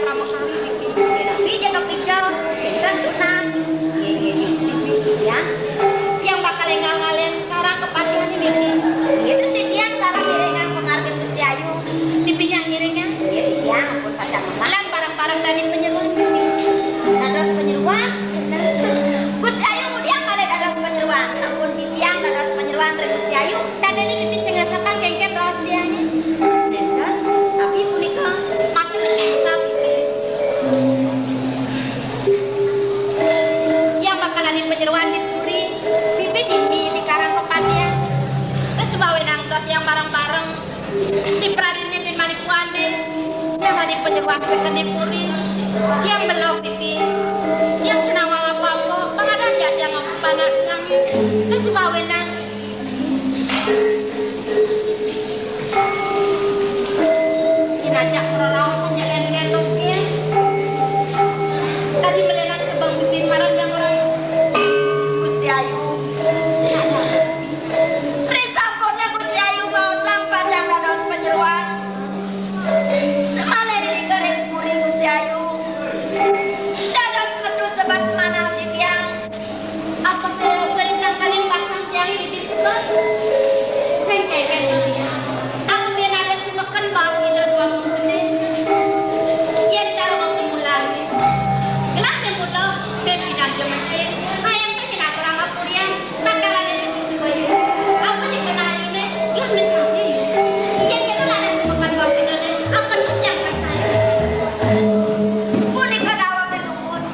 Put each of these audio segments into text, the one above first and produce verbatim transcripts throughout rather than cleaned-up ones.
Kamu kali, Bibi. Tapi jaga pijal, pinter tunas. Nggih, nggih, nggih, Bibi, ya. Tiang bakal énggal-énggalin karang kepatihan nih, Bibi. Nggih, terus titiang sareng ngiringang pamargin Gusti Ayu. Bibi nya ngiringang? Nggih, tiang ampun pacang. Lan bareng-bareng dadi panyeruan, Bibi. Dados panyeruan? Gusti Ayu ngudiang malih dados panyeruan. Sampun titiang dados panyeruan ring Gusti Ayu. Dadiné Bibi sing ngrasakang kéngkén raos diané. Nénten, tapi punika maksud biasa, Bibi. Tiang bakal dadi panyeruan di puri. Bibi niki di karang kepatihan. Terus mawinan tiang bareng-bareng di pradinné bin manipuané. Tiang dadi panyeruan seken di puri. Tiang belog, Bibi. Tiang sinawang apa-apa. Pang ada aja tiang panak nangis. Terus mawinan Kinajak praraos saja lén-lén oké. Tadi melenan sebeng bibir marang yang orang. Gusti Ayu. Risampune Gusti Ayu maosang pacang dados panyeruan. Semale ring kering puri Gusti Ayu. Dados metu sebet manah titiang. Apa to gelisang kalian pasang tiang ini di sebab? Sing kengken ini. Aku biar ada sumekan bahas Indo dua puluh gedé. Yén cara aku mulai. Gelah yang muda, ben pindah ke menteri. Kayak pengen aku orang apurian. Bakal ada di musuh bayu. Apa di kena ayune? Gelah misalnya ya. Yén kita ada sumekan bahas Indo, apa yang percaya? Punika dawuh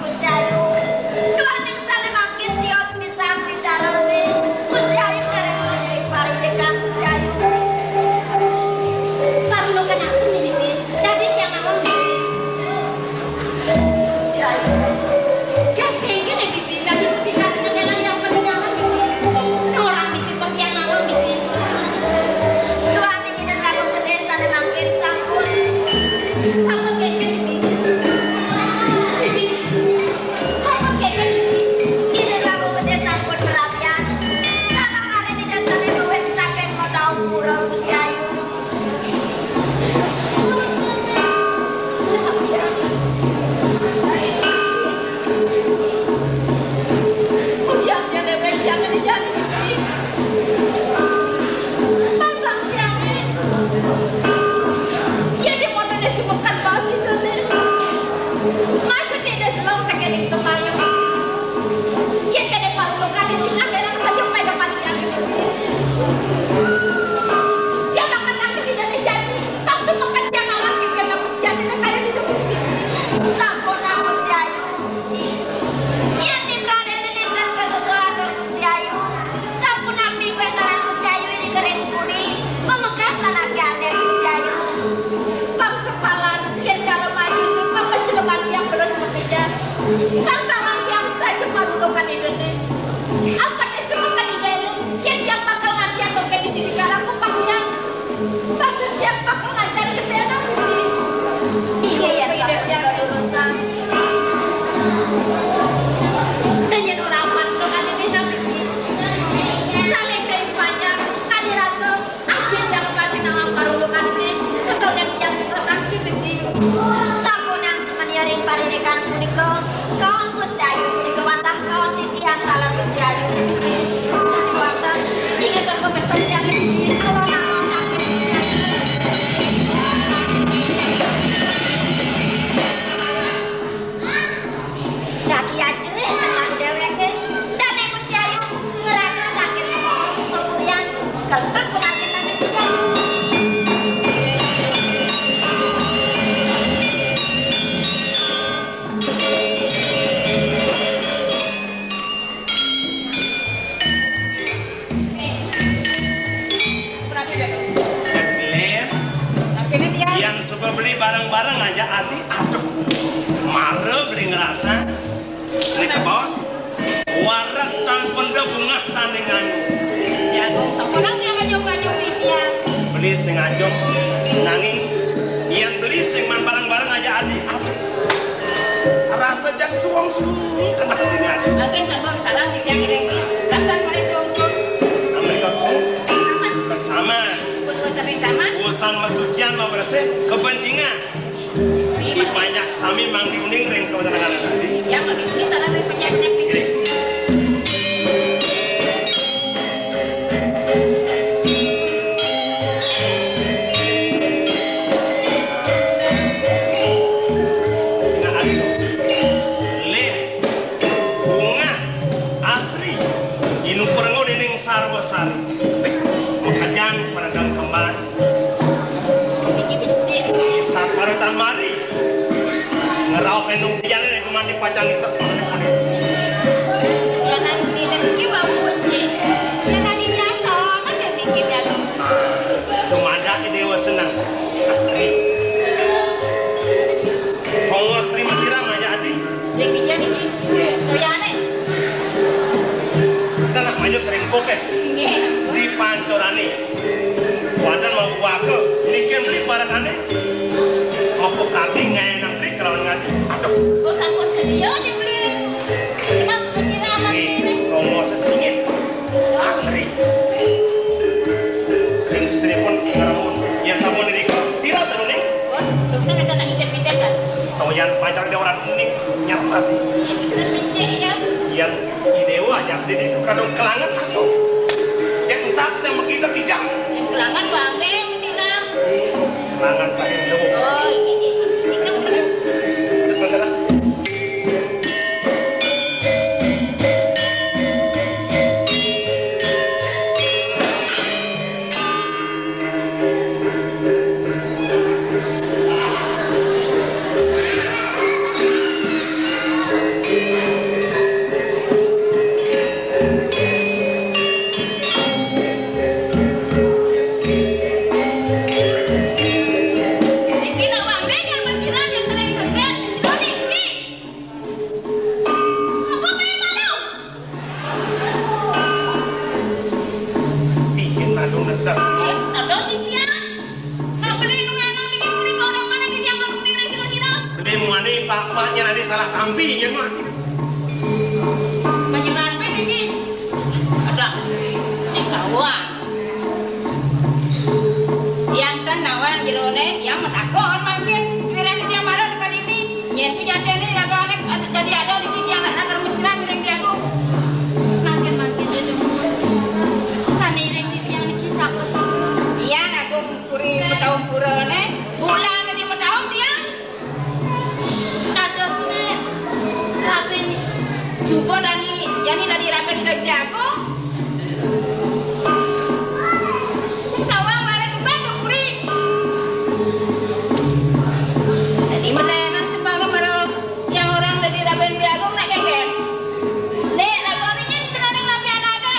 Gusti Ayu, duaning sané mangkin tios pisan wicarané. Gusti Ayu ngiring-ngiring parindikan Gusti Ayu. Parlokan aku minimin, dadi tiang awang minimin. Gusti Ayu. Gak kengken ya, Bibi, dadi Bibi kadang ngelang yang peninggalan, Bibi. Orang Bibi kok tiang awang, Bibi. Duaning Ida Prabu Gedé sané mangkin sampun. Sampun kengken, Bibi. Bibi. Sampun kengken, Bibi. Ida Prabu Gedé sampun merabian. Sareng arin Ida sané mawit saking Kota Ampura, Gusti Ayu. Udiang déwék tiang ngéné jani, Bibi. Pasang tiangé. Yén di motoré sumekan baos Indo né. Maksudné dés lom tekening sembayang, Bibi. Yén kéné parlokan cingak dereng saja pada mati, Bibi. Dia bakal takut Indo né jani. Maksud pekerjaan awak yang kena pekerjaan itu kayak di dukun. Sampun, Gusti Ayu. Yén di pradéné nénten kegegehan Gusti Ayu. Sampun nampi wéntenan Gusti Ayu ing kering puri. Pamekastan akéh Gusti Ayu. Pang sepalan, yén cara mayu, pang penceleban tiang belus pekerja. Kang taman tiang saja parulokan Indonesia. Apa desa makan Indonesia? Yén tiang bakal ngantian loket di diri karang kupang tiang. Pasal dia bakal ngajar ke tiang, Bibi. Iya, iya, iya, iya, urusan. Dan yang orang apa tuh kan ini, Bibi? Saling dari banyak, kan dirasa, aja yang pasti nama parulukan ini, sebenarnya yang kita kaki, Bibi. Sampun yang semeniaring parindikan punika, kawan Gusti Ayu punika wantah kawan titiang taler Gusti Ayu. Wantah, ingat aku pesan yang ini. Alon-alon sakit. Dadi ajrih tengah dheweke. Dane Gusti Ayu ngrana lagi pemurian. Keltek pengantin lagi juga. Jaglen, yang suka beli barang-barang aja ati, aduh, mara beli ngerasa. Nika bos, wareg tan penda bungah tandingan. Ya, Agung, sampun yang ngajung-ngajung dia. Beli sing ngajung, nanging yang beli sing man barang-barang aja ati, aduh. Rasa jak suwung-suwung kena hatinya. Mungkin sampun salah dia ngiring. Kapan mulai suwung-suwung? Sampai ke taman. Ke taman. Buat taman. Urusan masucian mau bersih, kebencingan. Dipanjak sami Mang Diuning ring kawentenan tadi. Ya, Mang Diuning tanah ring panjak-panjak. Nah, aduh. Lih, bungah, asri, inup prengo dening sarwa sari. Makajan pada dalam kembar. Niki becik. Saparetan mari. Ngeraup endung pian nek mandi pacang isep. Ya, nanti, nanti, Bang Puji. Ya, tadi dia colongan ya, niki dia. Tumadak di Dewa Senang. Nih. Kongos terima sirah aja, Adi. Ning dija niki? Nggih. Toyane? Kita nak maju sering kokeh. Nggih. Di pancorane. Wadan mau buaka. Niki beli parakane. Mau kaki ngai nang beli kelawan ngati. Aduh. Kok sampun sedia aja beli? Kenapa sekira amat ini? Kongos sesingit. Asri. Ring sestripun ngrembun. Yen sampun irika, sira teruning. Wah, dokter ada nak ngidep-ngidep kan? Tau yen pacar dia orang kuning, nyampat. Iya, dokter becik ya. Yen idewa aja, dadi kadung kelangan atau. Yen sap sing makita kijang. Yen kelangan bangke mesti nang. Kelangan saking jauh. Oh, ini. Ini kan bener. Bener. Bikin aduh netes. Eh, dados titiang. Nah, beli nu enak bikin puri kodok mana titiang anu kuning nang sira-sira. Beli muani pak-pak yen adi salah tampi yen mah. Panjenengan pe niki. Ada. Sing kawa. Tiang ten nawang jerone, tiang matakon mangkin. Sewirane tiang mara depan ini. Yen sujatine ragane ada dadi ada di titiang nak nakar mesra ngiring Dé Agung. Mangkin-mangkin Dé Dumun. Sane iring titiang niki sampun sami. Iya, Agung puri metaun purane. Bulan di metaun tiang. Kadosne rabi suba dadi jani dadi rabi Dé Agung. Sing sawang lare tumbas to puri. Dadi menenan sembangem mara tiang orang dadi rabi Dé Agung nek kengken. Nek lagu niki tenaning labi anake.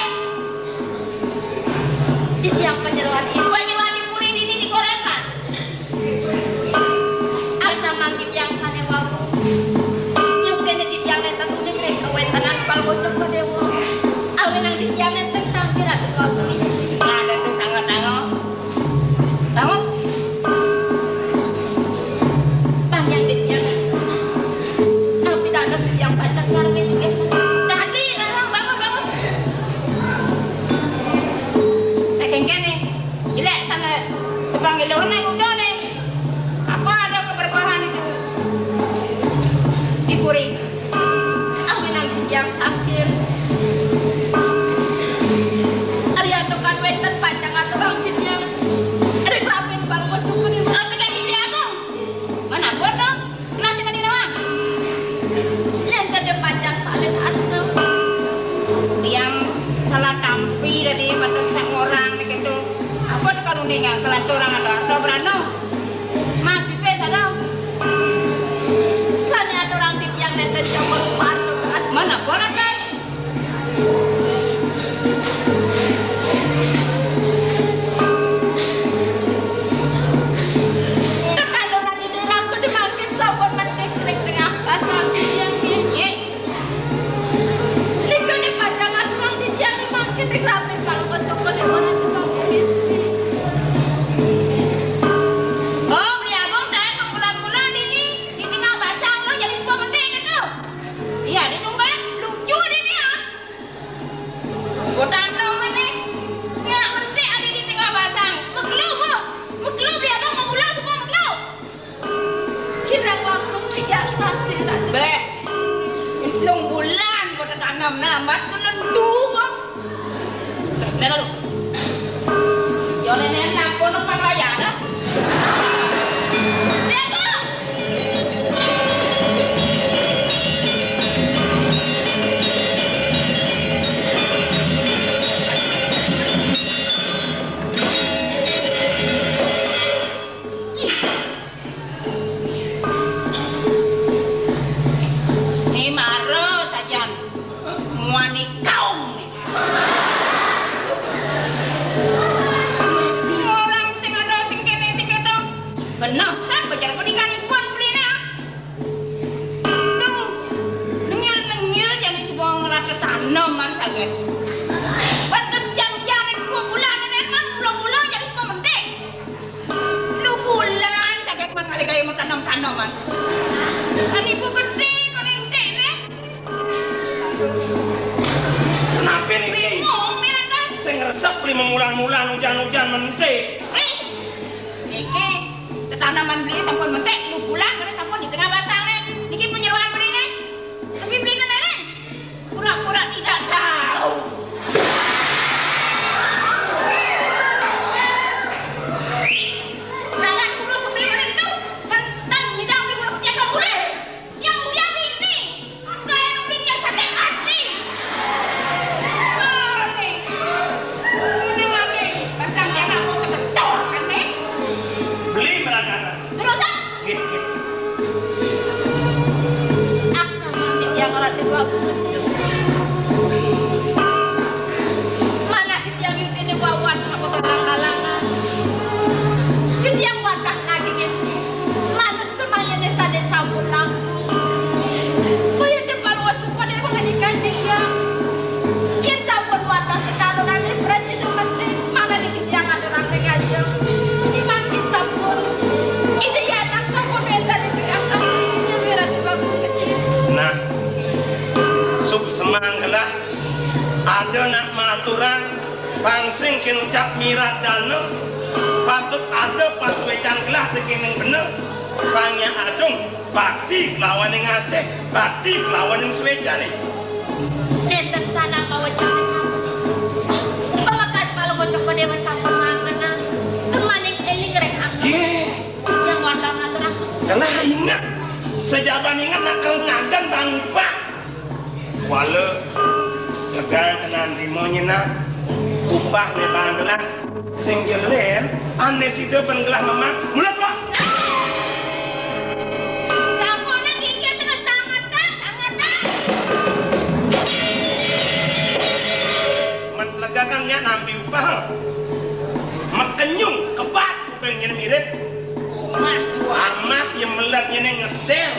Titiang panyeroan, titiang panyeroan di puri dini di koretan. Asaman titiang sane wau. Nyupene titiang nenten uning ring kawentenan Palwaca Kadewa. Awinang titiang nenten tampi Ratu Prabu Istri. Ada tu sangat tango. Tango. Panjang titiang. Tapi dados titiang pacang karmi titiang. Dadi, bangun, bangun, bangun. Eh, kengkene. Jelek sana sepanggil orang naik udah nih. Apa ada keberkahan itu? Di puri. Awinan titiang tangkil. Ari antukan wenten pacang aturang titiang. Ring rabi Palwaca Kadewa. Tapi kan ini aku. Mana buat dong? Nasi tadi nawang. Yen tedep pacang salin arsa. Tiang salah tampi dadi matos tak ngorang nih gitu. Apa tuh kalau nih nggak kelas orang ada atau berano? Mas pipis ada. Sane aturang titiang nenten campur upan. Mana bola tas? Tetanduran Ida Ratu mangkin sampun mending ring tengah pasar titiang nggih. Nggih. Nika ne pacang aturang titiang mangkin ring rabi Palwaca Kadewa Ratu Prabu Istri. Nenek, ampun, Pak Wayana. Dek, kok. Ni mara sajan muani kaum ni. Orang sing ada sing kene sing keto. Beneh san bajar pendidikan ibuan beliné. Duh, nengil-nengil jani suba ngelah tetaneman saget. Ban kesejam-jam dua bulan nenek man mula-mula jani suba mentik. Lu bulan saget man kali gaya mau tanam-tanaman. Kan ibu gedé kon entek né. Kenapa nih, Ki? Bingung nih lantas. Sing resep beli memulan-mulan hujan-hujan mentik. Eh, niki tetanaman beli sampun mentik, lu bulan kena sampun di tengah basang nih. Niki penyeruan beli nih. Tapi beli nih, Leleng. Pura-pura tidak tahu. Jangan dulu sebelum itu, mentang nyidang di urus tiada boleh. Yang udah ini, ada yang beli dia sakit hati. Boleh. Ini lagi, pasang dia nak mau sebetul sana. Beli berangkat. Terus, ah? Nggih, nggih. Aksa mati yang ratis waktu. Mana titiang yudine wawan apa kalang-kalangan. Titiang wadah lagi nggih. Manut semayane sane sampun langkung. Kaya tepal wajuka dewa ngendikan titiang. Yen sampun wadah ketarunan ing prasida penting, malah iki titiang aturang ring ajeng. Mangkin sampun. Ida ya anak sampun wenten ing tengah kasih nyamiran di waktu gedhe. Nah, sukses mangkelah ada nak maturang pang sing kinucap miradana patut ada pasuecan gelah tekening bener pangnya adung bakti kelawaning asih bakti kelawaning suecane. Nenten sanang mawecane sampun. Pamekat palungguh Cokor Dewa sampun mangkena. Temaning eling ring angga. Nggih. Titiang wantah matur langsung. Telah inget. Sejaban inget nak kel ngadan bang upah. Wala tegal tenan rima nyena upah ne bang gelah sing jeler ane sida ben gelah memang mula tua. Sampun nang iki sing sangetan, sangetan. Men legakan nya nampi upah. Mekenyung kebat kuping nyene mirip. Waduh. Amat ye melet nyene ngetel.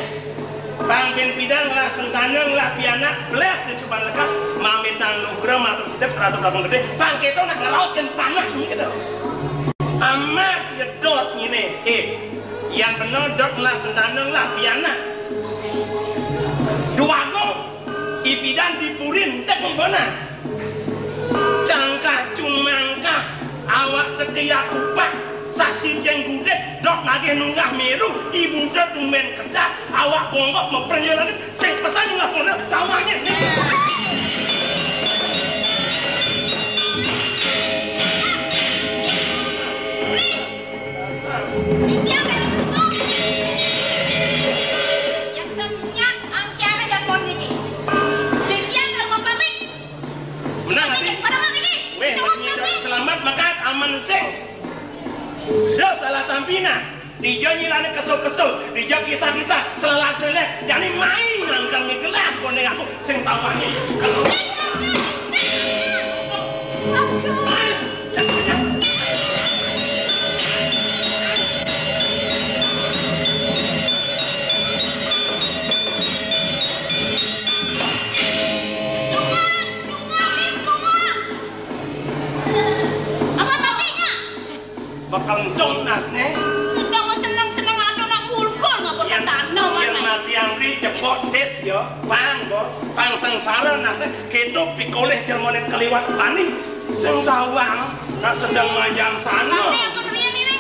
Bang ben pidan ngelah sentana ngelah pianak belas di suban lekah mamitang nugra matur sisip ratu tabung gede bang keto nak ngerautkan tanah ni gitu. Amat ye dot nyene eh yang bener dot ngelah sentana ngelah pianak. Duagung ipidan dipurin tek kempona. Cangkah cumangkah awak tekeyak kupak sak cinceng gudeg dot nagih nunggah miru ibuda tumben kedat awak bongkok meprenyelanin sing pesan nunggah pona tawanya. Dasar. Titiang melu cukup. Yang temnya angkiana japon niki. Titiang kalau mau pamit. Menang ati. Pada mau niki. Weh, selamat makan aman sing. Dah salah tampina. Dija nyilane kesel-kesel, dija kisah-kisah, selelak-selelek, jane mai ngangkang ngegelah koning aku sing tawani. Apa tapinya? Bakal entung nasne. Sedang seneng-seneng ado nak mulkul ngapa yen, ketanda yen mati amri cepok tis ya, pang bo, pang sengsara nasne ketok pikolih jelmane keliwat bani. Sing sawang nak sedang manjang sana. Nanti apa kalian ini?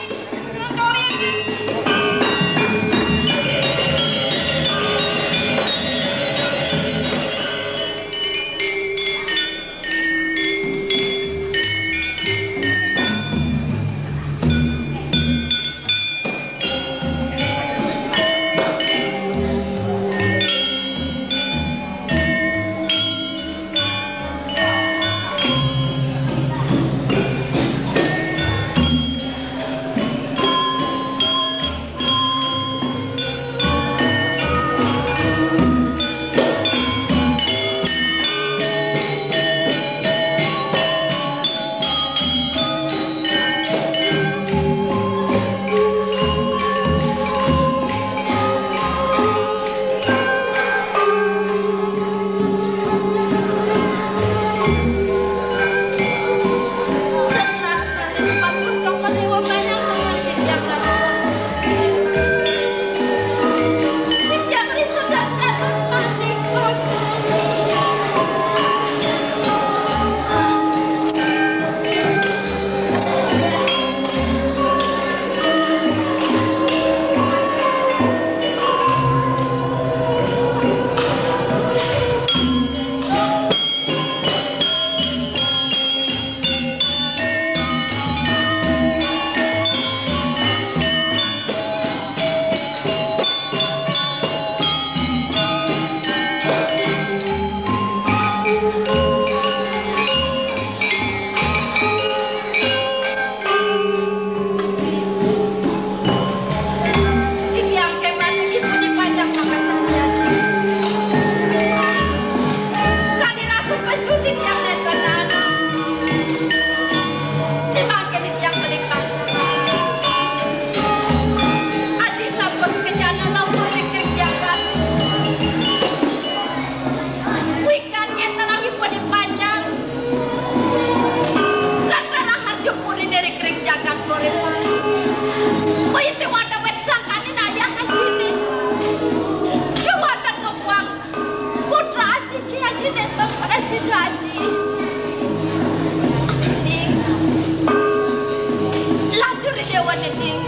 Déwa Dening.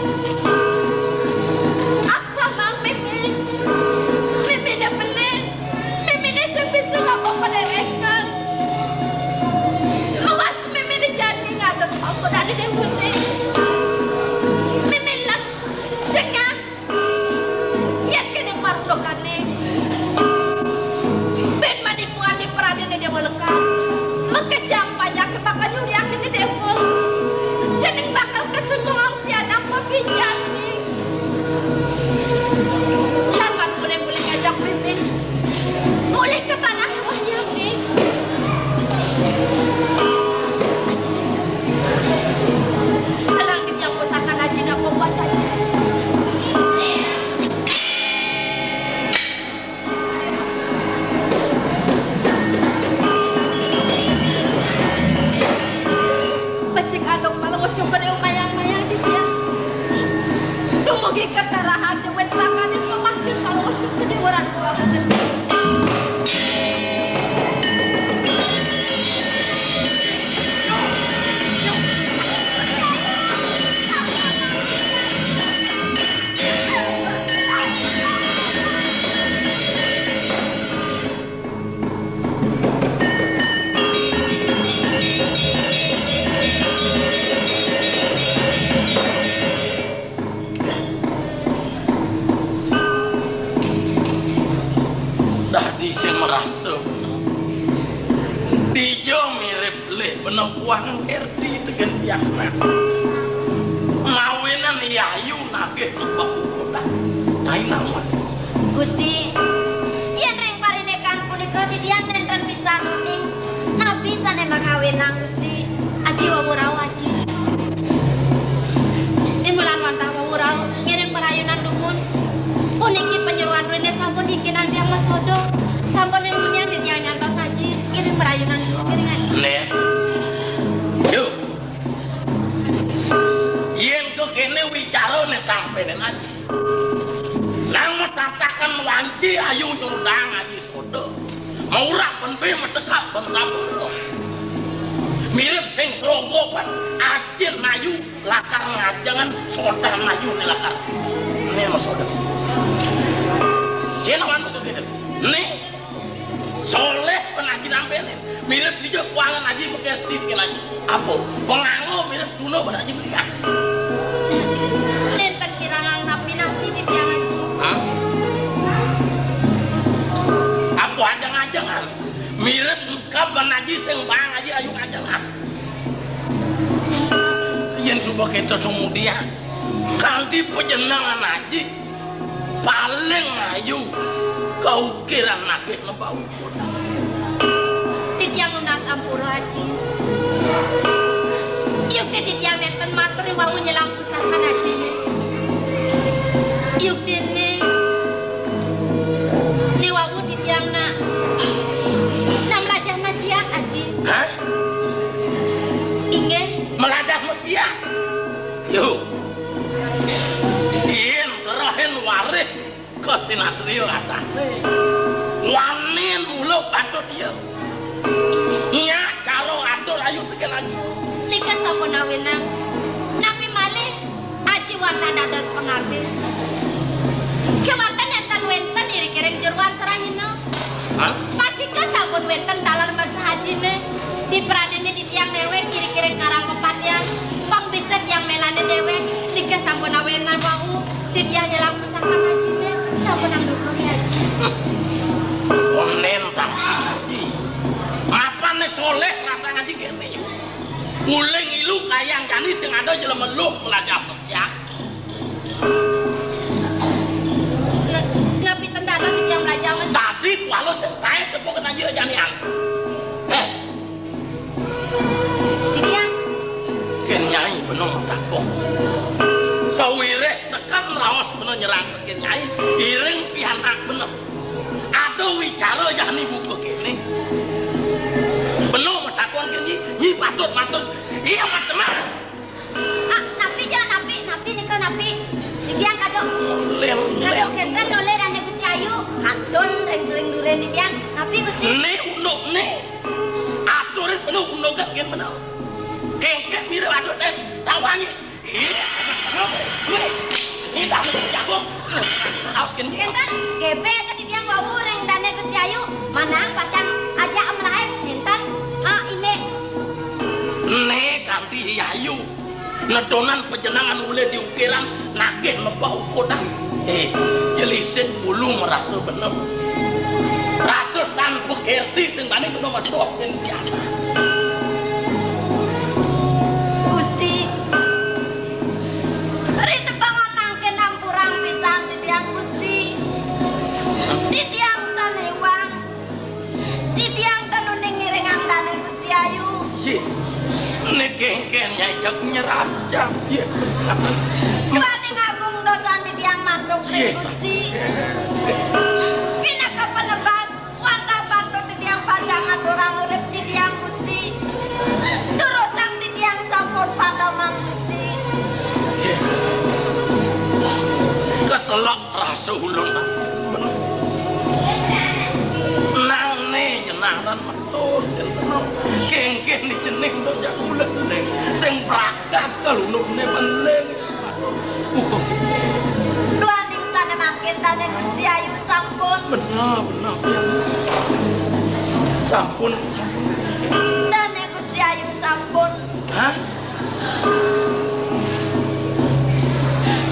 Aksa mang mémé. Méméné pelih. Méméné sing bisa ngaba padéwékan. Awas méméné jani ngadep apa dadi déwané. Mémé lem cengah. Yén kéné parlokané, bén manipuan di pradéné Déwa Lekah. Makejang panjaké bakal nyuriakiné Déwa. Jeneng bakal kesentuh pianak mabinjani. Lan wan mulih-mulih ngajak mémé. Mulih ka tanah wayangé. Selang di tiang pusaka aji nak kuasa aji. Becik alung malah ujung gede mayang-mayang di dia. Dumugi kerta rahat jewet sakanin pemakin malah ujung gede waran pulang gede. Dadi sing marasa beneh. Dija mirib lih beneh puang Kerti tekén pianak. Mawinan Yayu nagih nembak udan. Nyai nawang. Gusti, yén ring parindikan punika titiang nénten pisan uning napi sané makawinang, Gusti. Aji wau rauh, Aji. Imulan wantah wau rauh, ngiring marayunan dumun. Puniki panyeroan riné sampun ningkinang tiang masoda. Sampun ring munian titiang nyantos aji, ngiring marayunan dumun, ngiring aji. Néh. Yo. Yén kéné wicarané tampénin aji. Nang matatakan wanci ayu nyudaang aji soda. Maurah ben bé matekap ben sampura. Mirib sing srogopan ajin ayu lakar ngajengan soda ayu né lakar. Né masoda. Cén awan buka gitu. Né Soléh pun aji nampénin. Mirib dija kuangan aji makesti tekén aji. Apa? Panganggo mirib tuna ban aji melihat. Nénten kirangang napi-napi titiang aji. Hah? Apa ajeng-ajengan? Mirib engkab ban aji sing baang aji ayu ngajengan. Yén suba kéto tumudian, kanti pajenengan aji paling ayu kaukiran nagih nembau. Titiang nunas ampura, Aji. Yukti titiang nénten matur wau nyelang pusaka ajiné. Yuktiné, né wau titiang nak, nak mlajah masiat, Aji. Hah? Inggih. Mlajah masiat? Yo. Yén terehin warih ka sinatria adané. Wanin mula patut ya. Nyak cara atur ayu tekén aji. Nika sampun awinang. Napi malih aji wantah dados pangabih? Kéwanten nénten wénten iring-iring jeroan Serahina. Hah? Pasika sampun wénten taler mesah ajiné. Di pradéné titiang néwék iring-iring karang pepatihan. Pang bisa tiang mélané déwék. Nika sampun awinang wau. Titiang nyelang pusaka ajiné, sampun nang dukung ya, Aji. Onen tang aji. Mapané soléh rasa ngaji kéné. Uling ilu kayang jani sing ada jelema luh pelajah pesiak. Na-, napi ten dados titiang pelajah, Mas? Tadi kuala sing taé tepuk kena aji janian. Héh. Titiang. Kén Nyai bena matakon. Sawiréh seken raos bena nyerang tekén Nyai, iring pianak bena. Ada wicara jani buka kéné. Bena matakon kén Nyi, Nyi patut matur. Iya, Mas Teman. Ah, napi ja, napi, napi nika napi? Titiang kado. Lén, kado lén. Kénten nolih dané Gusti Ayu. Kantun ring during duren titiang. Napi Gusti? Né unduk né. Aturin bena undukan kén bena. Kéngkén mirip adut én tawangi. Ih, Kinten, gébé ka titiang wau ring dané Gusti Ayu, manang pacang ajak mraib, kinten, ah, indik. Né kanti Ayu. Nedonan pajenengan ulih di ukiran, nagih nebak ukudan. Eh, jelisin bulu marasa beneh. Rasa tan pakerti sing bani beneh medok ing jana. Gusti, ri tepangan mangkin ampurang pisan titiang Gusti. Titiang sané iwang. Titiang ten uning ngiringang dané Gusti Ayu. Yé, né kéngkén nyajak nyeracap, yé. Duaning agung dosan titiang mantuk ring Yé. Gusti. Pinaka penebas, wantah patut titiang pacang ngaturang urip titiang Gusti. Durusang titiang sampun patemang Gusti. Yé. Keselak rasa ulun. Nang né jenengan matur, kéngkén di cening dojak ulun sing prakat kalunukné beling. Duaning sané mangkin dané Gusti Ayu sampun. Benar, benar, ya. Sampun, sampun. Dané Gusti Ayu sampun. Hah?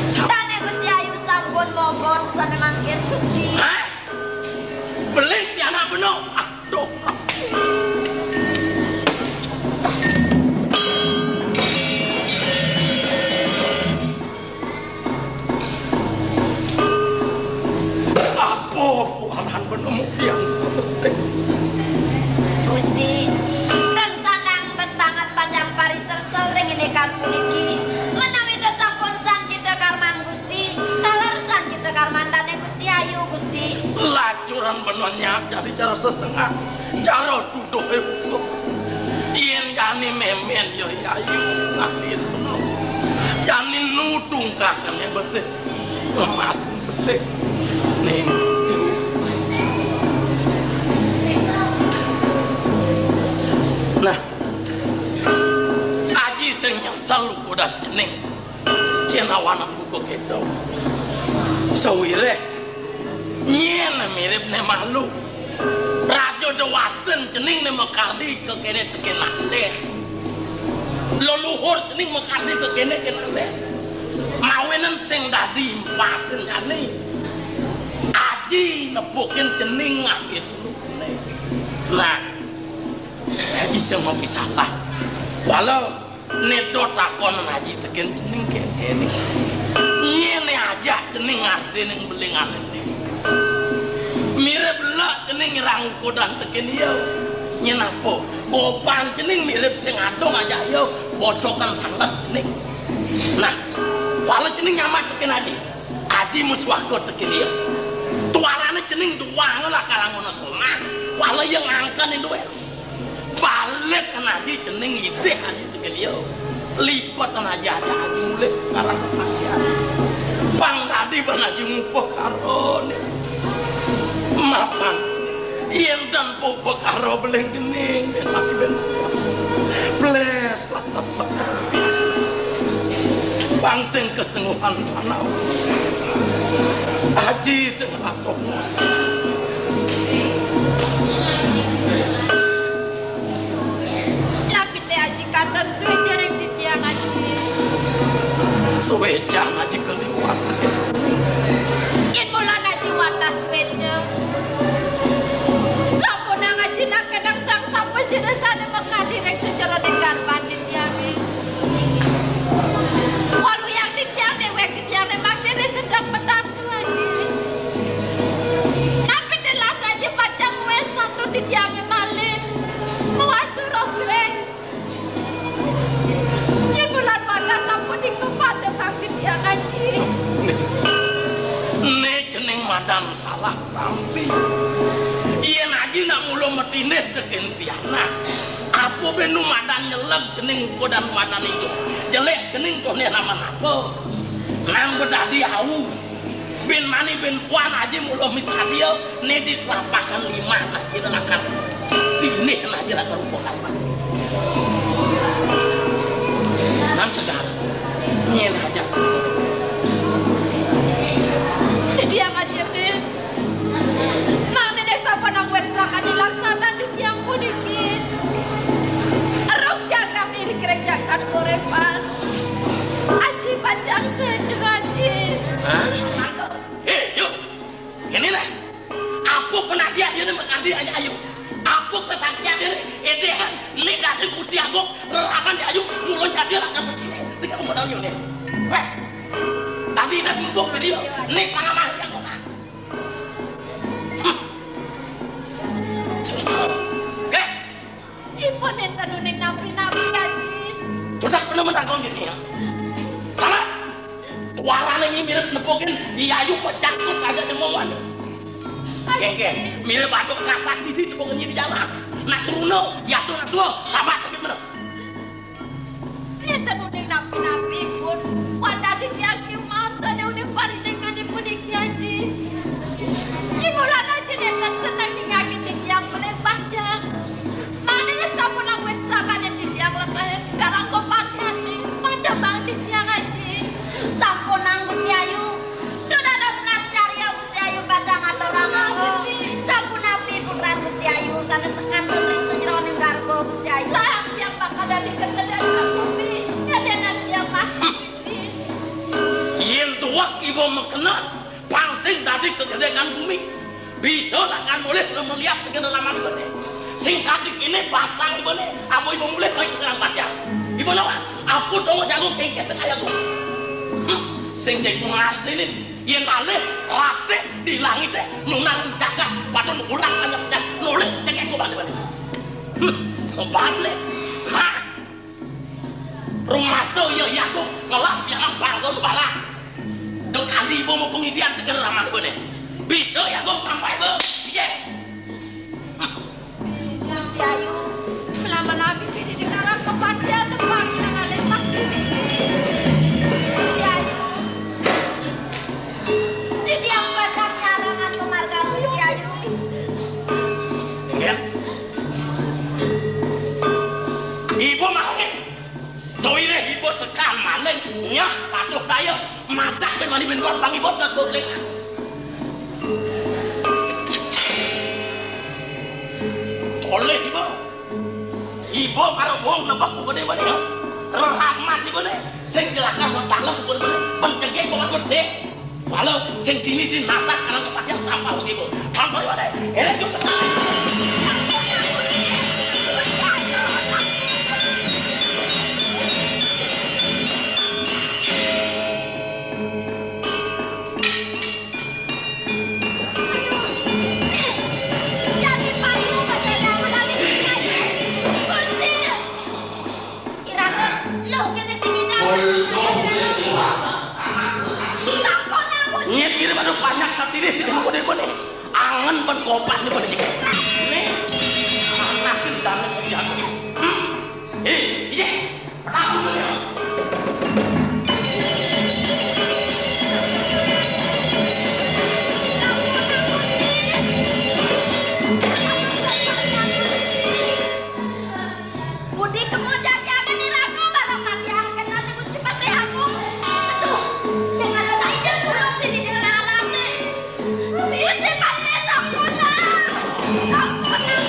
Sam- Dané Gusti Ayu sampun mogot sané mangkin Gusti. Hah? Beling pianak beneh. Aduh. Apa kuaran beneh mudian sing. Gusti, ring sanang bes banget panjang parisersel ring indikan puniki. Menawi da sampun sancita karman Gusti, taler sancita karman dané Gusti Ayu, Gusti. Lacuran beneh nyak jadi cara sesengah, cara tuduh ibu. Yén jani mémén ya Ayu ngadin beneh. Jani nudung kakangé besik. Lemas belik. Ning. Nah, Aji sing nyesel ukudan cening. Cén awanan buka kéto. Sawiréh nyén mirib né malu. Raja déwata cening né makardi kakéné tekén aléh. Leluhur cening makardi kakéné kén aléh. Mawinan sing dadi empasin jani. Aji nepukin cening ngapit. Nah, Aji sing ngopi salah. Walau Né to takonan Aji tekén cening kéné. Nyén né ajak cening ngartining belingané. Mirib lek cening nyerang ukudan tekén ia. Nyén apa? Gopan cening mirib sing adung ajak ia, bocokan sanget cening. Nah, kuala cening nyambat tekén Aji. Aji mesuaka tekén ia. Tuarané cening duang lah kalangan selengah. Kuala ia ngangken induké. Balik kan Aji cening idih Aji tekén ia. Lipet kan Aji ajak Aji mulih karang pandian. Pang dadi ban Aji ngupa karoné. Mapan. Yén tan pupa karo beling cening, ben Aji ben. Ples, latep, latep. Pang sing kesengguhan panau. Aji sing latep. Napi té Aji katon suéca ring titiang Aji? Suéca Aji kaliwat. Yén bulan Aji wantah suéca. Sampunang Aji nak kadang sang sapa sira sané makadi ring sajeroning garban titiangé. Waluyang titiang déwék titiangé mangdané sedeng petang Aji. Napi telas Aji pacang wés tantu titiangé malih. Mawastu roh gering. Yén bulan wantah sapunika padepang titiang Aji. Né cening madan salah tampi. Yén Aji nak mula matindih tekén pianak. Apa bé nu madan nyeleg cening ukudan madan ijo. Jelék cening toh né nama napa. Nang bedadi au. Bin mani bin puan Aji mula misadia, né di telapakan lima Aji lakar. Pinih Aji lakar rupa karma. Nang tegar. Nyén aja. Titiang Aji Jang sedeng, Aji. Hah? Hei, yuk. Ini nih. Apa penadian dia nih makan dia aja, ayo. Apa kesaktian dia nih? Edehan, ini dadi Gusti Agung, reraman dia, ayo. Mulai jadi lah kan begini. Tiga umur tahun ini. Weh. Tadi nanti gua video. Ini pangaman yang kok. Hmm. Oke. Ipun nénten uning napi-napi, Aji. Sudah bener-bener kau gini ya. Sama. Suarane iki mirip nepukin Yayu pecakut aja cemowan. Aji. Geng, geng. Mirip aduk kasak di sini nepukin di jalan. Nak turun, ya tuh, nak tuh. Sama tapi bener. Nénten uning napi-napi pun. Wantah titiang ki mawon sané uning parindikan ipun iki, Aji. Ki mulan Aji nénten seneng nyakiti titiang melih panjang. Mangda sampun awit sabane titiang leteh garang kopan ati. Mangda bang titiang, Aji. Sampun, Gusti Ayu. Duh dados nas carya Gusti Ayu pacang aturang mawon. Sapunapi putran Gusti Ayu sanes sekantun ring sajeroning garba Gusti Ayu? Sampun bakal dadi kegedéan bumi. Kadénan titiang mati. Yén tuwek iba makena, pang sing dadi kegedéan bumi. Bisa lakar mulih lemeliat tegene laman ibane. Sing kadi kene pasang ibane, apa iba mulih kaya ngerang pacang. Iba nawa, apa donga jagung kengkeh tengah jagung. Hmm, sing dek ngartinin. Yén alih, rastih, di langité, nunar jagat, padahal ulang anyep-anyep, nolih cengkeh gobane-bane. Hmm, gobane. Nah, rumasa ya, ya, tuh, ngelah, pianak, bangkon, barang. Dek andi ibu mau pengidian, cengkeh ramah gobane. Bisa ya, gua, tampai, Bu. Iya. Gusti Ayu, melampah-lampi pidi di karang kepatihan tepang nang alih mati. Gusti Ayu. Titiang bakal nyarangan pamargan Gusti Ayu. Inggih. Ibu mangkin. Sawireh ibu sekan maling, nyak patuh daya, matak ben wani ben pang ibu tas botling. Toleh ibu. Ibu karo wong nebak bukune mani ya. Reraman ibu ne. Sing dilakar nang dalem bukune mani. Pencegik kok bersih. Walau sing dini di natak anak kepatihan tanpa ibu. Tanpa ibu ne. Enak juga. Nyet kiri pada banyak hati deh, tidak mau deh, nih. Angen ban kopat nih pada jegek. Nih, anak ini banget jago. Hmm. Hei, iya. Budi kemo jagaken iraga bareng matiaken Gusti Patih Agung. Aduh, sing ada lain yang kurang di di alase. Gusti Patih sampun lah. Sampun lah.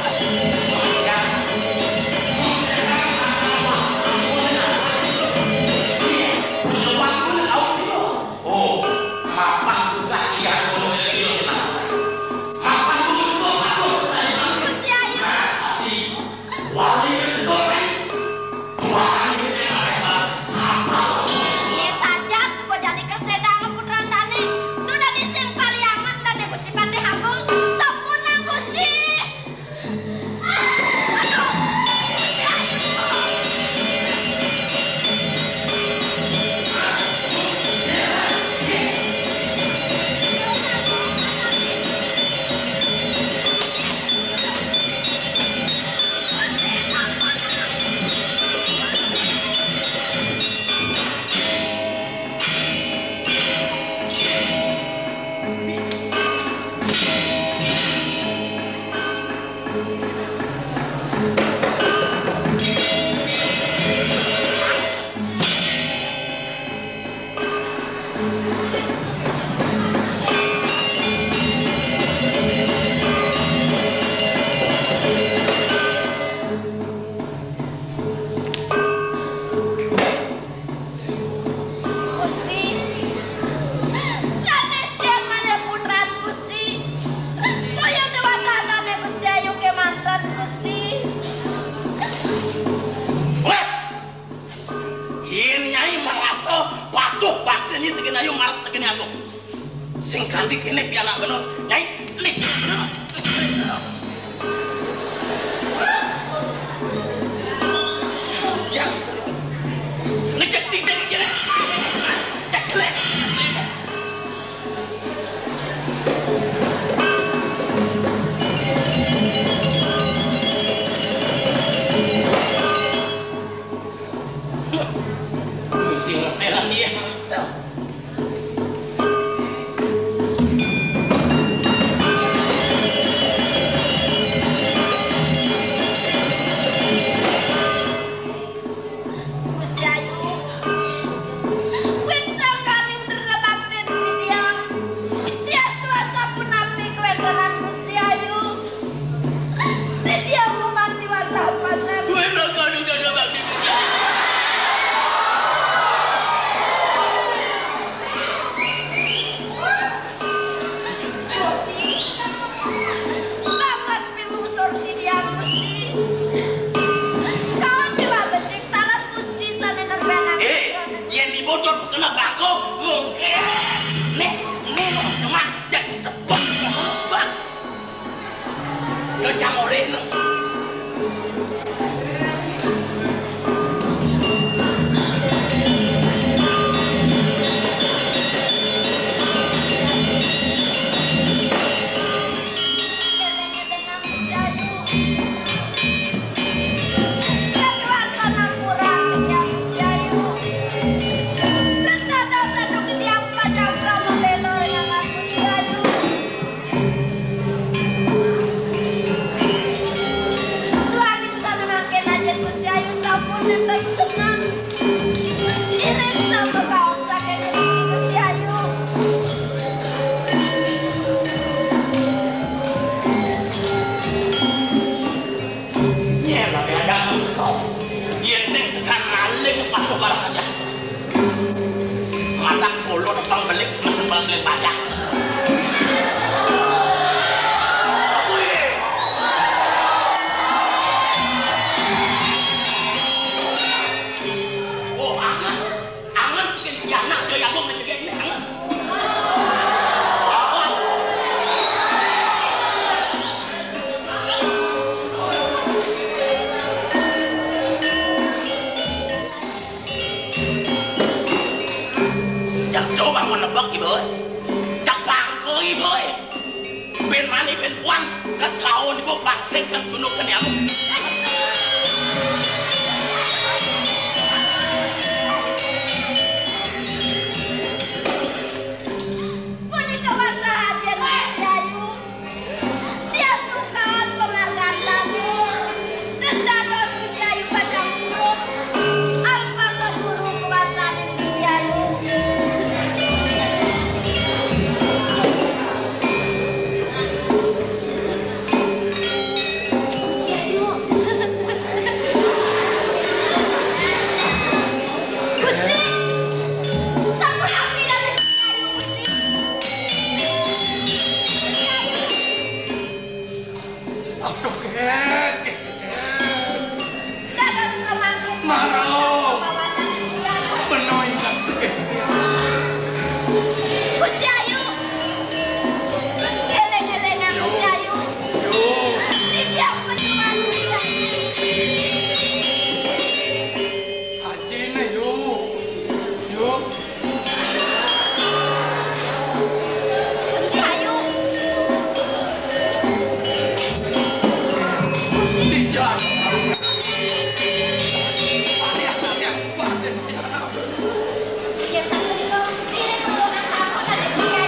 Oh, mapah tugas siang gunung ini. Mapah gunung itu bagus. Gusti Ayu. Wali itu. Wali itu. Iya saja, suba jani kersedang putran dane. Duh dadi sing pariangan dane Gusti Patih Agung. Sampun, Gusti. Tekené ayu marep tekené aku. Sing ganti kéné pianak bener. Nyai, listrik bener. Ngejek titik iki. Cek jelek. Mesti ngetelan dia. Gusti Ayu, wit sangkaning drebaktin Widya, Widya tuasa punapi kawéntenan Gusti Ayu. Widya mumati wantah pasan. Wéna kanu dada bakti Widya. Gusti, banget pimungsur titiang, Gusti. Kaon déwa becik taler Gusti sané nerbanang. Eh, yén dibocor kena bangko, mungkin. Nih, nih, cuma jadi cepet. Bang. Lo jamuré lo. Duaning sané mangkin ajin Gusti Ayu sampun nenten seneng. Iring sampun kaon saking Gusti Ayu. Nyén ada kau. Yén sing segan maling patuh karo aja. Matak polo tepang belik mesen balik pajak. Oh, angan. Angan bikin pianak jaya gong ngejegek ini angan. Angan. Cak coba mau nebak ibu. Cak bangko ibu. Ben mani ben puan kan kau ibu pangsit kan tunuk kan ya. Punika wantah ajin Gusti Ayu. Tias tukaon pamargan tamu. Ten dados Gusti Ayu pacang purun. Alpa keburu kuasaning Gusti Ayu. Gusti Ayu. Gusti. Sampun api dari Gusti Ayu, Gusti. Aduh, Kek. Dados pamangkin. Maro. Beno ingkang Kek. Gusti Ayu. Éling-élingan Gusti Ayu. Yo. Titiang pejuang Gusti Ayu. Ajine, yo. Yo. Gusti Ayu. Gusti. Yen sapunika, ngiring rombongan tamu saking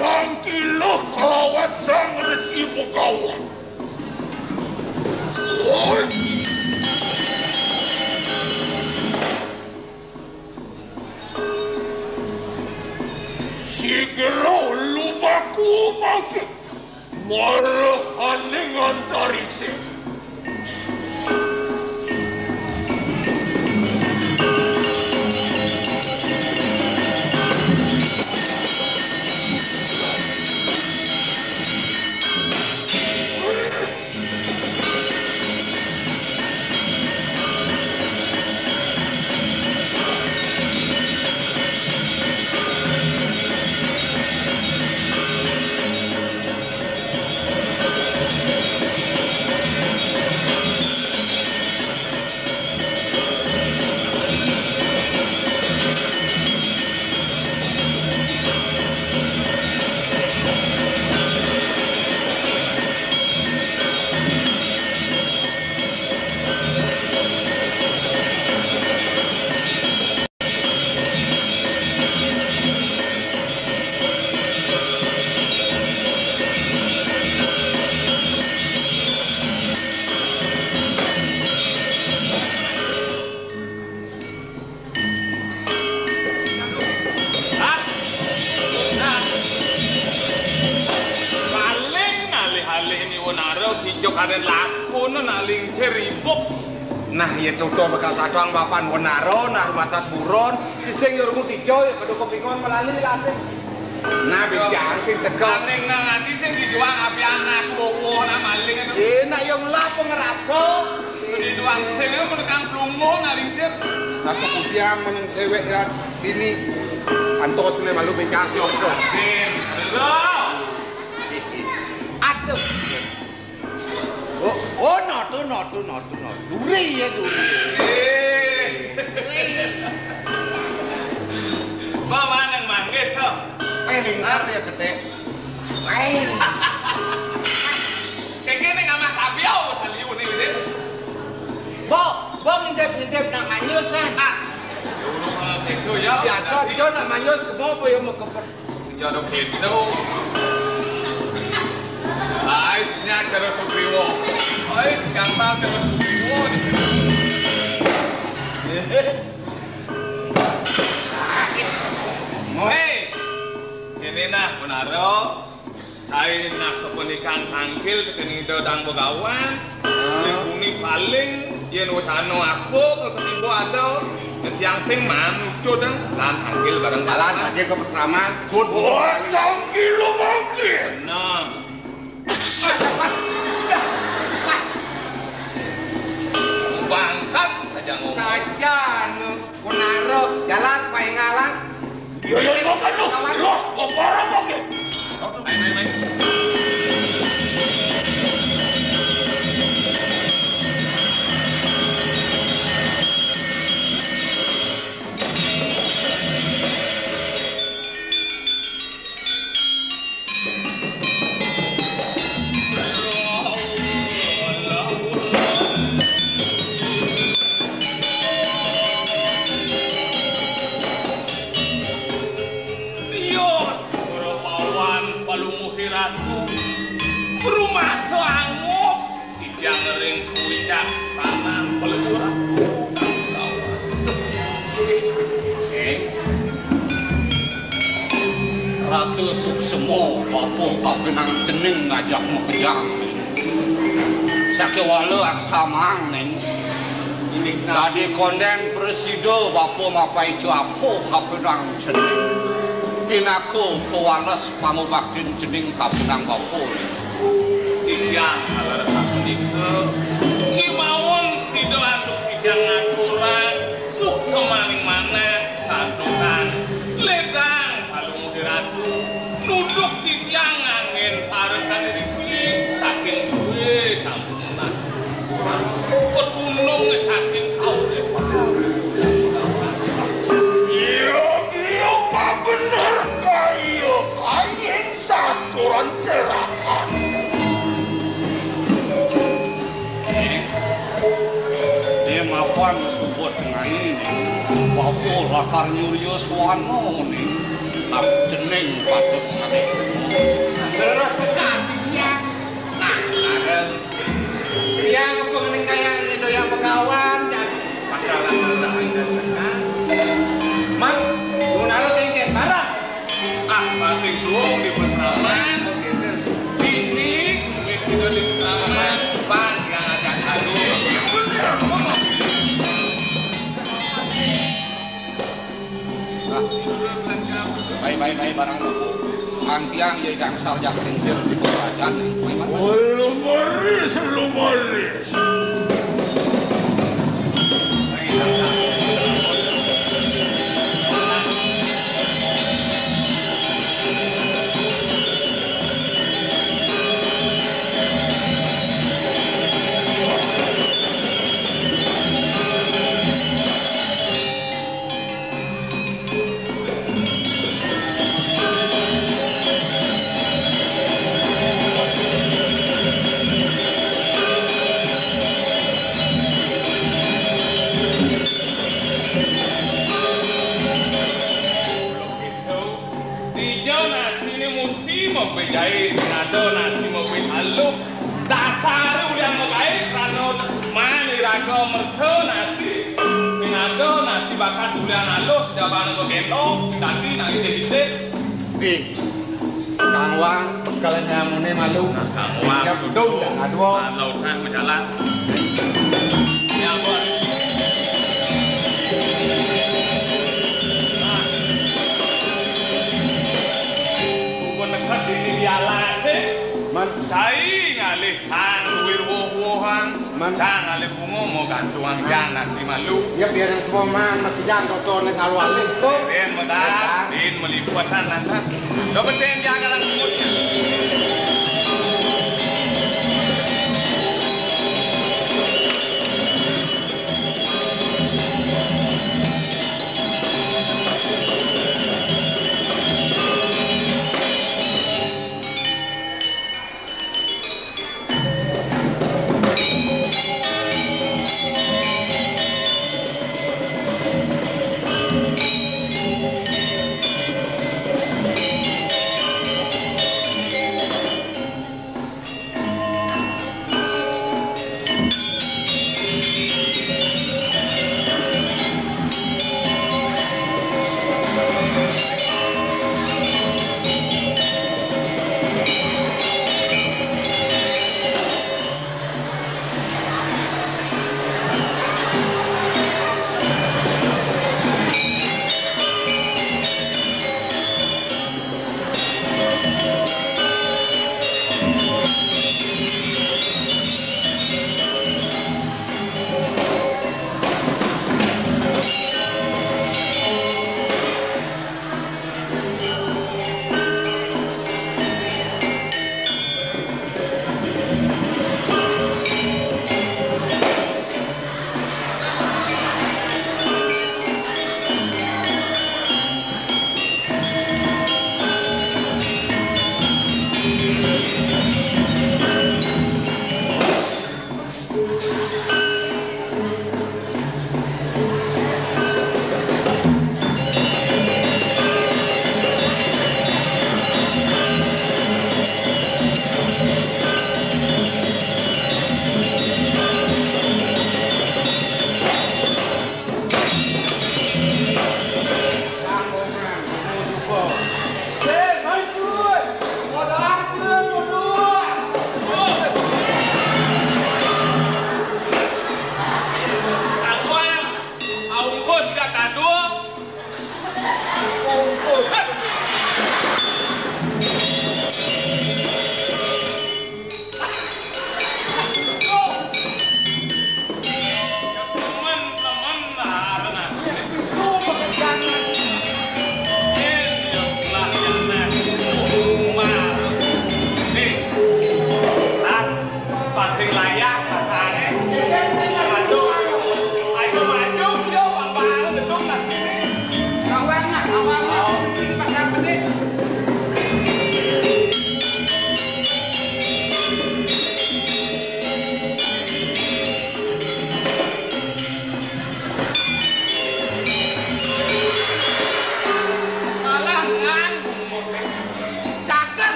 Tangkila kalawan Sang Resi Begawan. Oi. Sigra lumaku mangke. Marahaning antariksa. Hah? Nah. Paling alih-alih ni Wenara kijo kadén lakuna nak lingsir ibuk. Nah, ya tutur bekas adang bapan Wenara, nah rumah sat buron, sising ya rungu kijo, ya kedukup ingon melali latih. Nah, bidan sing tegak. Aning nang ati sing dijuang api anak, bowo, nah maling itu. Eh, nak yang lah pengerasa. Dijuang sing itu menekan pelungguh, nah lingsir. Tapi kudiang meneng cewek ya, ini. Antos ne malu becasi opo. Din, lo. Aduh. Oh, oh, notu, notu, notu, notu. Duri ya, duri. Eh. Wih. Ba maneng manggis, lo. Eh, lingkar ya, gede. Wih. Keke ning amah kapiau, saliu ning, Din. Bo, bo ngintip-ngintip nak manyus, ah. Ah. Dulu, eh, gitu ya. Biasa, dia nak manyus, kebo apa ya, mau kepet. Sing jaduk gitu. Ais, nya cara Sugriwo. Ais, gampang cara Sugriwo. Hei, ini nah, Munaro. Cai nah, kepenikan tangkil tekening Ida Dang Begawan. Ah. Ning bumi paling yen wacana aku ketiba ada, yen tiang sing manucu dang, lan tangkil bareng. Jalan aja ke pesraman, sud. Wah, tangkil lo mangkil. Nah. Bangkas saja ngomong. Saja, anu, Kunaro, jalan, main ngalang. Yo, yo, yo, kan lo. Kawan. Lo, kok parah kok, ya? Main, main, main. Tios, Rapawan, Palungguh Ratu, rumasa angup. Titiang ring puncak sanan peleburan. Eh. Rasa suksema bapa kabenang cening ngajak makejang. Sakéwala aksamang ning. Dadi kondén prasida bapa mapaica apa kabenang cening. Pinaka pawales pamabaktin cening kabenang bapa ning. Titiang taler sapunika, kémaon sida antuk titiang ngaturang suksemaning manah santukan ledang Palungguh Ratu nuduk titiang nganggén parekan iriki saking sué sampun petulung saking kaurip. Iya, iya, Pak, bener kaya kaying saturan cerakan. Dia mapan subuh tengai ni, bapa lakar nyurya suana ni. Jeneng patut ngalih. Terus sekati tiang. Nah, ada. Tiang pengening kaya ini doyan begawan, jadi pangkalan lelah ida sekal. Man, nunaru tingkit barang. Ah, masing suwung di pesraman. Ini kulit kita di pesraman. Pan yang ajak adu. Nah, baik, baik, baik, barang aku. Angkiang ya gangsal jak lingsir di kerajaan. Lumaris, lumaris. Dija nasiné musti mabejaé, sing ada nasi mabit aluh. Dasaré ulian magaé krana man iraga merta nasi. Sing ada nasi bakat ulian aluh, jabana magendong, sing dadi nang ide-ide. Di Kang Wang, bekel nyamuné malu. Nah, Kang Wang. Ya, dong, dah, aduh. Nah, lautan berjalan. Ya, ampun. Nah. Bukan nekat di, di alas, eh. Man. Cai ngalih sang wir woh-wohan. Man. Cang alih bunga mau gantungan jang nasi malu. Ya, biar yang semua man, mati jang toto nih kalau alih tuh. Din medal, din melipatan lantas. Lo betul yang jaga langsung.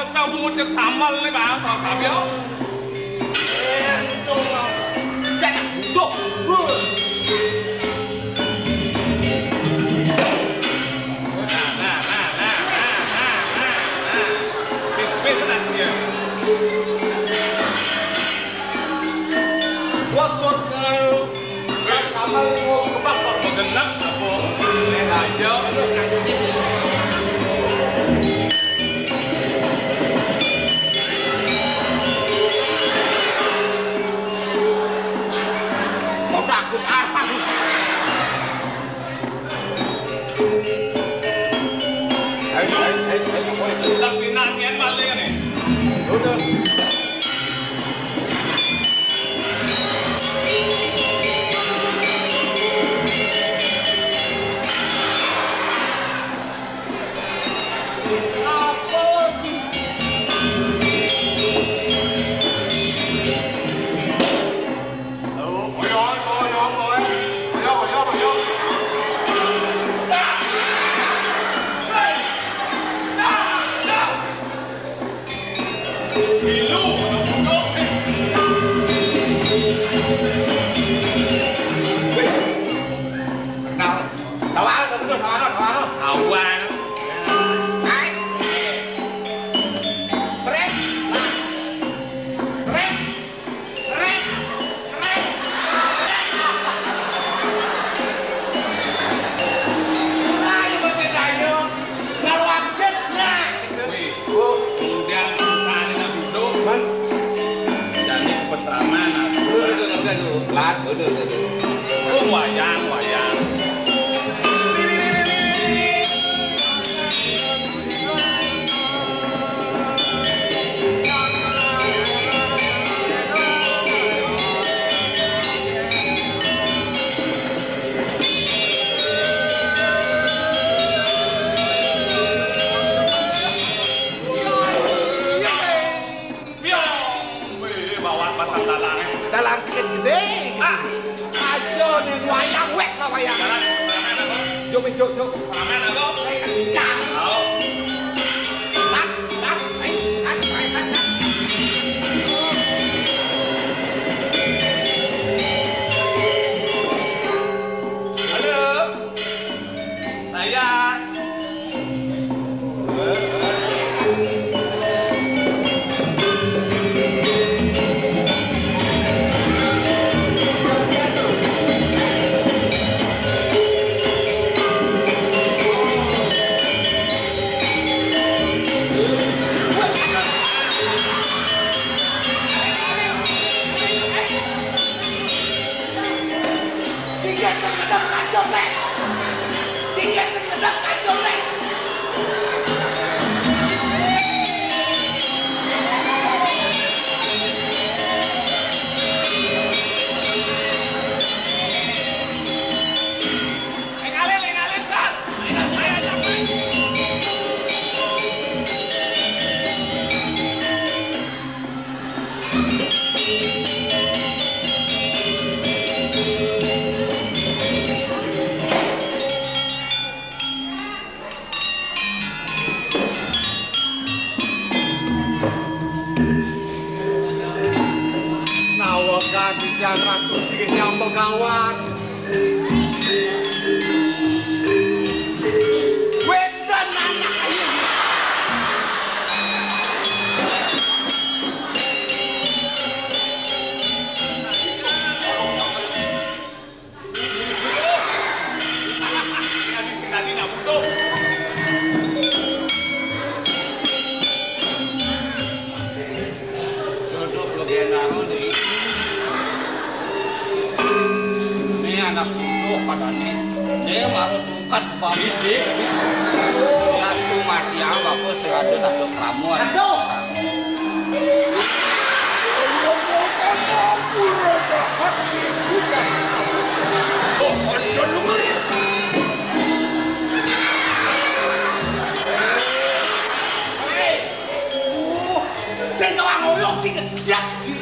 Sambut cek samal nih, Bang, sama kabel. Jangan duduk. Nah, nah, nah, nah, nah, nah, nah. Bis, bis, nah, ya. Wak, wak, eh, sama lu mau kebak, Bang. Mau genep, apa? Eh, aja. Terus, aja. Mau takut apa? Ayo, ayo, ayo, ayo, ayo. Udah final, nian balik nih. Udah. Tawang, tawang, tawang, tawang. Tawang. Nice. Srek. Nah. Srek. Srek. Srek. Srek. Mulai masih dayo. Lalu ambil, nah. Wih. Kemudian cari Nabi Nuh. Man. Jadi peseraman, nah. Bener, bener, bener, tuh. Lat, bener, bener. Oh, wayang, wayang. Piong! Wih, bawa pasang dalang, eh. Dalang sikit gedé. Ah. Ayo, nih, wayang, wék lah wayang. Jalan, jalan, apa? Juk, juk, juk. Jalan, apa? Eh, kencang. Tahu. Tat, tat, eh, tat, tat, tat, tat. Halo. Saya. Nawegang titiang Ratu Sirih Hyang Begawan. Wénten anak ayu. Duduk lu genaro nih. Ini anak butuh padane. Ini baru tungkat babi. Ya, tu mati ya, bagus, sing ada tak ada keramun. Aduh. Hei. Uh, sing tau ngoyok sing siap, Ji.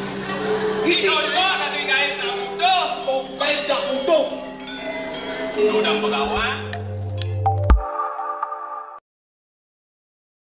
Isi. Iko, iko, tadi gaib nak butuh. Kok gaib nak butuh? Itu udah pegawai.